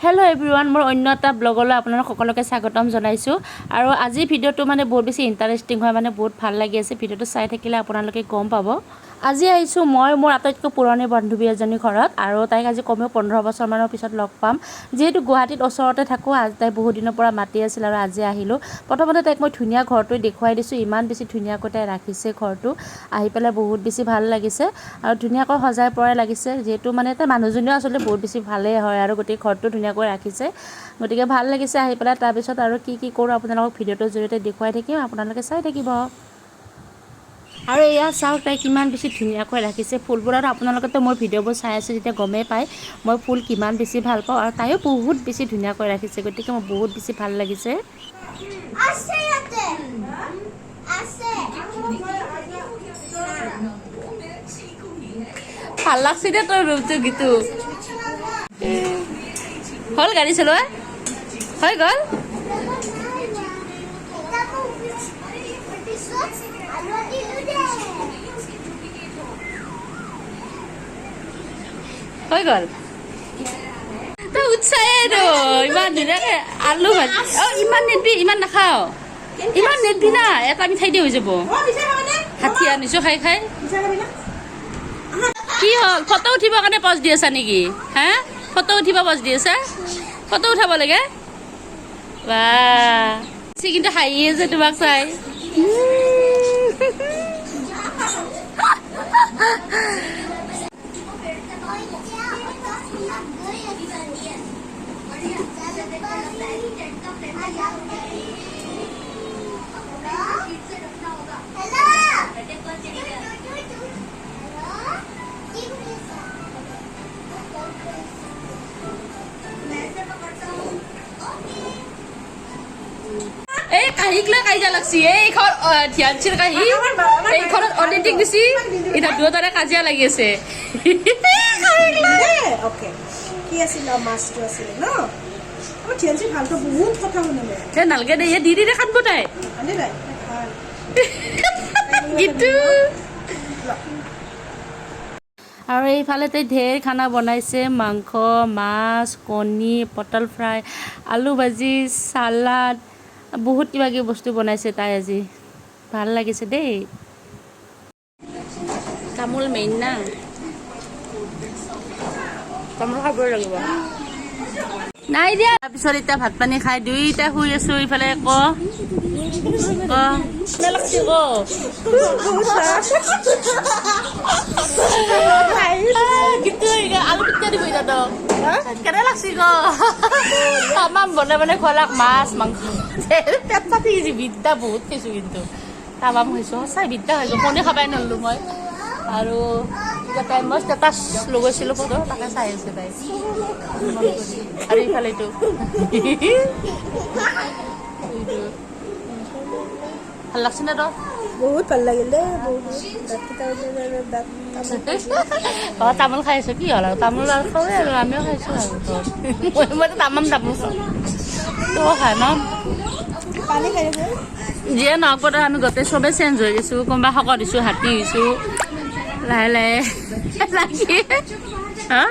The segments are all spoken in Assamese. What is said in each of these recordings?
হেল্ল' এভৰিৱান, মোৰ অন্য এটা ব্লগলৈ আপোনালোক সকলোকে স্বাগতম জনাইছোঁ। আৰু আজিৰ ভিডিঅ'টো মানে বহুত বেছি ইণ্টাৰেষ্টিং হয়, মানে বহুত ভাল লাগি আছে। ভিডিঅ'টো চাই থাকিলে আপোনালোকে গম পাব। আজি আহিছোঁ মই মোৰ আটাইতকৈ পুৰণি বান্ধৱী এজনীৰ ঘৰত আৰু তাইক আজি কমেও 15 বছৰমানৰ পিছত লগ পাম। যিহেতু গুৱাহাটীত ওচৰতে থাকোঁ, আজি তাই বহুত দিনৰ পৰা মাতি আছিল আৰু আজি আহিলোঁ। প্ৰথমতে তাইক মই ধুনীয়া ঘৰটো দেখুৱাই দিছোঁ। ইমান বেছি ধুনীয়াকৈ তাই ৰাখিছে ঘৰটো, আহি পেলাই বহুত বেছি ভাল লাগিছে আৰু ধুনীয়াকৈ সজাই পৰাই লাগিছে। যিহেতু মানে তাই মানুহজনীও আচলতে বহুত বেছি ভালেই হয় আৰু গোটেই ঘৰটো ধুনীয়াকৈ ৰাখিছে, গতিকে ভাল লাগিছে আহি পেলাই। তাৰপিছত আৰু কি কি কৰোঁ আপোনালোকক ভিডিঅ'টোৰ জৰিয়তে দেখুৱাই থাকিম, আপোনালোকে চাই থাকিব। আৰু এয়া চাওক, তাই কিমান বেছি ধুনীয়াকৈ ৰাখিছে ফুলবোৰ। আৰু আপোনালোকেতো মোৰ ভিডিঅ'বোৰ চাই আছে যেতিয়া গমেই পায় মই ফুল কিমান বেছি ভাল পাওঁ। আৰু তাইও বহুত বেছি ধুনীয়াকৈ ৰাখিছে, গতিকে মোৰ বহুত বেছি ভাল লাগিছে। আছে, ইয়াতে আছে। ভাল লাগছে দে তোৰ ৰুমটো। গীতু, হ'ল গাড়ী চলোৱা হৈ গ'ল? এটা পিছত আলু দিলো দে। হৈ গ'ল। তই উৎসাহে আৰু ইমান ধুনীয়াকে আলু ভাজি। অ, ইমান নিদবি, ইমান নাখাওঁ, ইমান নিদবি না, এটা মিঠাই দি হৈ যাব। হাতী আনিছো খাই খাই। কি হ'ল, ফটো উঠিবৰ কাৰণে পজ দি আছা নেকি? হা, ফটো উঠিব পজ দি আছা? ফটো উঠাব লাগে। বাহ, সি কিন্তু হাঁহি আছে তোমাক চাই। মই এতিয়া অট'খনত গৈ আছো। হেল্ল', কি কৰি আছা? এই কাঁহীক লৈ কাজিয়া লাগছি। এইখন ধ্যানচিৰ কাঁহী, এইখনত অডিটিং দিছি। এতিয়া দুয়োটাৰে কাজিয়া লাগি আছে। অ'কে, কি আছিল? মাছটো আছিলে ন? আমাৰ ধিয়ানচি ভালটো বহুত কথা শুনিলে। এ নালগে দে, দি দি দে, কান্দিব তাই। আনি নাই ভাল। গীতু, আৰু এইফালে তাই ঢেৰ খানা বনাইছে: মাংস, মাছ, কণী, পটল ফ্ৰাই, আলু ভাজি, চালাড, বহুত কিবা কিবি বস্তু বনাইছে তাই আজি। ভাল লাগিছে দেই। তামোল মেইন না, তামোল খাবই লাগিব। নাই দিয়া। তাৰপিছত এতিয়া ভাত পানী খাই দুইটা শুই আছো। ইফালে ক ক কেনে লাগছে ক। কিন্তু আলু পিটিকা দিব এতিয়া। তক কেনে লাগছি ক। তামাম বনাই বনাই খোৱালাক মাছ মাংস, পেট ফাটি গৈছে। বিদ্যা বহুত খাইছো, কিন্তু তামাম খাইছো, সঁচাই বিদ্যা খাইছো। কণী খাবাই নললো মই। আৰু এতিয়া তাই মই ষ্টেটাছ লগাইছিলো ফটো, তাকে চাই আছে তাই। আৰু ইফালে এইটো এইটো ভাল লাগছে নে তই? বহুত ভাল লাগিল দেই, বহুত। দাঁতকেইটা উলিয়াই দাঁত। অ, তামোল খাই আছো। কি হ'ল আৰু, তামোল আৰু খাওঁৱে আৰু আমিও খাইছো। আৰু ঘৰত মইতো তামাম তামোল খাওঁ, তই খাই ন? পানী খাই আছে। যিয়ে নহওক, বতৰ আমি গোটেই চবেই চেঞ্জ হৈ গৈছো। কোনোবা শকত হৈছো, হাতী হৈছো, লাহে লাহে লাগি হা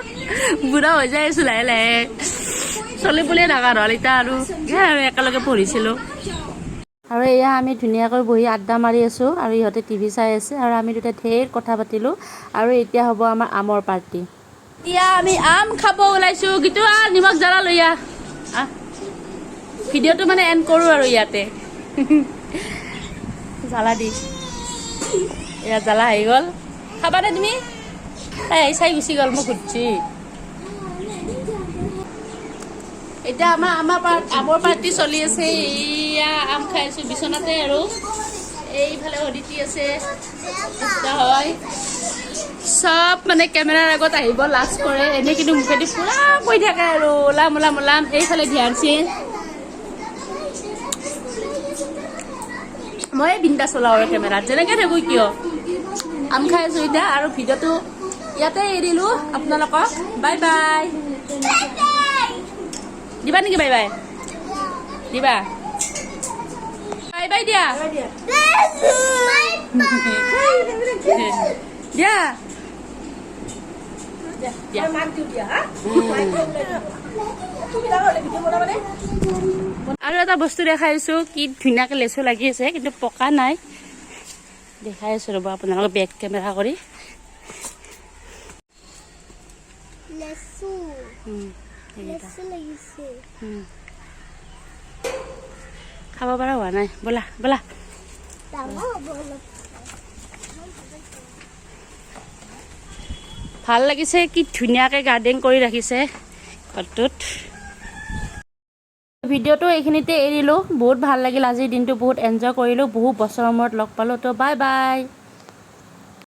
বুঢ়া হৈ যাই আছো লাহে লাহে। চলি বুলিয়ে ডাঙৰ হ'ল এতিয়া আৰু সেয়াই আৰু একেলগে পঢ়িছিলোঁ। আৰু এয়া আমি ধুনীয়াকৈ বহি আড্ডা মাৰি আছোঁ আৰু ইহঁতে টিভি চাই আছে আৰু আমি দুটা ঢেৰ কথা পাতিলোঁ। আৰু এতিয়া হ'ব আমাৰ আমৰ পাৰ্টি। এতিয়া আমি আম খাব ওলাইছোঁ। গীতু, আহ, নিমখ জ্বালা লৈ আহ। আহ, ভিডিঅ'টো মানে এণ্ড কৰোঁ আৰু ইয়াতে। জ্বালা দি, এয়া জ্বালা আহি গ'ল। খাবানে তুমি? তাই আহি চাই গুচি গ'ল, মোক সুধছি। এতিয়া আমাৰ আমাৰ আমৰ পাৰ্টি চলি আছে। এয়া আম খাই আছো বিচনাতে আৰু এইফালে অদিতি আছে, দুটা হয়। চব মানে কেমেৰাৰ আগত আহিব লাজ কৰে এনেই, কিন্তু মুখেদি পুৰা কৈ থাকে আৰু ওলাম ওলাম ওলাম। এইফালে ধ্যান সিং। মই বিন্দাছ ওলাওঁ আৰু কেমেৰাত যেনেকে থাকো কিয়। আম খাই আছো এতিয়া আৰু ভিডিঅ'টো ইয়াতে এৰিলো আপোনালোকক। বাই বাই দিবা নেকি? বাই বাই দিবা? বাই বাই দিয়া। দিয়া দিয়া। মাক দিওঁ দিয়া, হা। ভিডিঅ' বনাবানে? আৰু এটা বস্তু দেখাই আছো, কি ধুনীয়াকে লেচু লাগি আছে, কিন্তু পকা নাই। দেখাই আছো ৰ'ব আপোনালোকক বেক কেমেৰা কৰি। লেচু। এইকেইটা। লেচু লাগিছে। খাব পৰা হোৱা নাই। ব'লা ব'লা। ডাঙৰ হ'ব অলপ। ভাল লাগিছে, কি ধুনীয়াকে গাৰ্ডেন কৰি ৰাখিছে ঘৰটোত। ভিডিঅ'টো এইখিনিতে এৰিলোঁ। বহুত ভাল লাগিল আজিৰ দিনটো, বহুত এনজয় কৰিলোঁ, বহু বছৰৰ মূৰত লগ পালোঁ। তো বাই বাই।